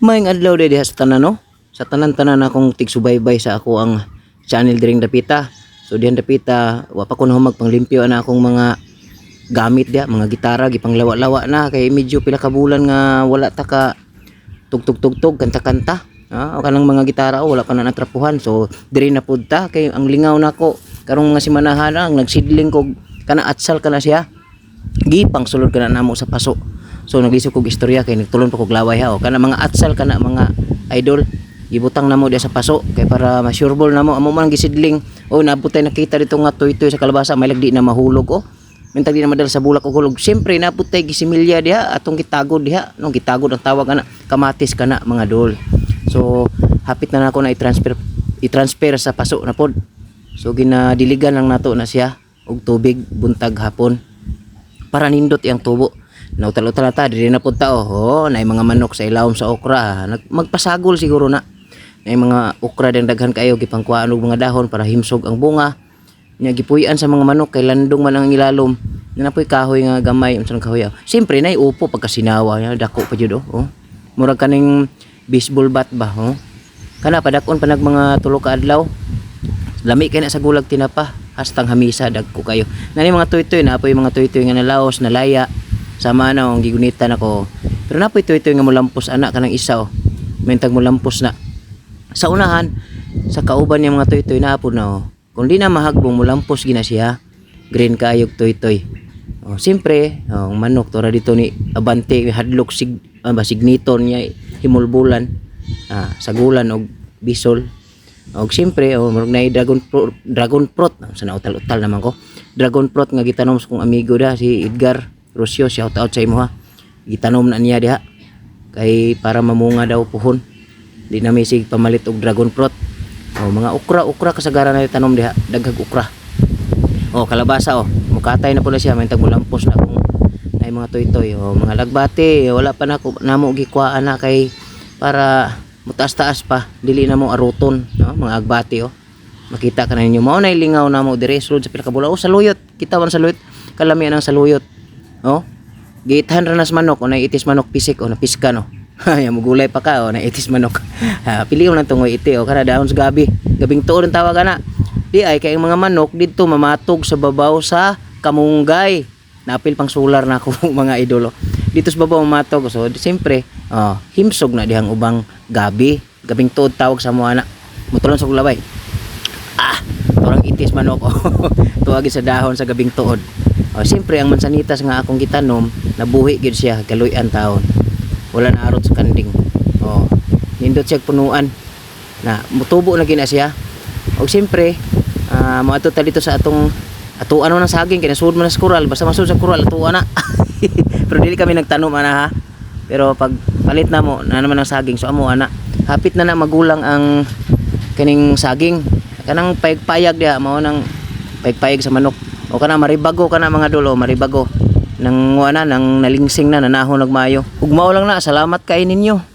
Maayong adlaw diha sa tanan, no? Sa tanan-tanan akong tigsubaybay sa ako ang channel diring dapita. So dihan dapita, wa pa ko nahumag panglimpyo ana akong mga gamit diha, mga gitara gipanglawa-lawa na kay medyo pila ka bulan nga wala ta ka tugtog-tugtog, kanta-kanta. Ah, o kanang mga gitara, oh, wala pa na natrapuhan. So diri na pud ta kay ang lingaw nako karong mga simanahan ang nagsidling ko kana atsal kana siya. Gipang sulod kana namo sa paso. So naglisod kog istorya kay nagtulon pa kog laway ha. O kana mga atsal kana, mga idol, gibutang namo diya sa paso kay para ma-sureball namo amo man ang gisidling. O naabot tay nakita dito nga tuytoy sa kalabasa, may di na mahulog, oh. Mintag di na madala sa bulak og hulog. Siyempre naabot tay gisimilya diha atong gitagod diha. No, gitagod ang tawag ana, kamatis kana, mga dol. So hapit na nako na i-transfer sa paso na pod. So ginadiligan lang nato na siya og tubig buntag hapon para nindot iyang tubo. Nautal-utal na ta, diri na pud ta, oh. Oh, naay mga manok sa ilawom sa okra. Magpasagol siguro na. Naay mga okra din daghan kayo gipangkuhaan og mga dahon para himsog ang bunga. Nya gipuy-an sa mga manok kay landong man ang ilalom. Na napoy kahoy nga gamay, unsa nang kahoy, ah. Siyempre nay upo pagkasinawa nya dako pa jud, oh. Oh. Murag kaning baseball bat ba, oh. Kana padak-on pa nag mga 3 ka adlaw. Lami kay na sa gulag tinapa hastang hamisa, dagko kayo. Nani mga tuytoy na apoy mga tuytoy nga nalaos, nalaya. Sama na ang gigunitan ako. Pero napoy tuytoy nga molampos ana kanang isa, oh. Mentag molampos na. Sa unahan sa kauban niya mga tuytoy na po na, oh. Kung di na mahagbong, molampos gina siya. Green kaayog tuytoy. Oh, siyempre, oh, ang manok tora dito ni abante hadlok sig ba signiton niya himulbulan. Ah, sagulan og bisol. Og siyempre, oh, murag naay dragon fruit, dragon fruit. Sa nautal-utal naman ko. Dragon fruit nga gitanom sa kong amigo da si Edgar Rocio, shout out sa imo ha. Gitanom na niya diha kay para mamunga daw puhon. Di na may sig pamalit og dragon fruit. Oh, mga okra, okra kasagaran na tanom diha, daghag okra. Oh, kalabasa, oh. Mukatay na pula siya, may mulampos na kung ay mga toy-toy. Oh, mga lagbate, wala pa na ko namo gikuhaan na kay para mutaas-taas pa, dili na mo aruton, no? Mga agbate, oh. Makita ka na ninyo. Mao na lingaw namo dire sulod sa pila ka bula. Oh, saluyot. Kita man saluyot. Kalamian ang saluyot. Oh. Giithan ra nas manok o itis manok pisik o napiska, no. Ay, mugulay pa ka o itis manok. Ha, pili lang tungoy iti o kana dahon sa gabi. Gabing tuod ang tawag ana. Di ay kay ang mga manok didto mamatog sa babaw sa kamunggay. Napil pang solar na ako, mga idolo. Dito sa babaw mamatog. So siyempre, oh, himsog na dihang ubang gabi. Gabing tuod tawag sa mo ana. Mutulon sa kulabay. Ah, turang itis manok. Tuwagi sa dahon sa gabing tuod. Oh, siyempre ang mansanitas nga akong gitanom, nabuhi gyud siya kaluy-an taon. Wala na arot sa kanding. Oh, nindot siya punuan. Na mutubo na gina siya. Og siyempre, moadto ta dito sa atong atuan ng saging kay nasud man na sa kural, basta masud sa kural atuan na. Pero dili kami nagtanom ana ha. Pero pag palit na mo na naman ang saging, so amo ana. Hapit na na magulang ang kaning saging. Kanang payag-payag diha mao nang payag-payag sa manok. O kana maribago kana, mga dulo, maribago. Nang wala nang nalingsing na nanahon nagmayo. Ug mao lang na, salamat kay ninyo.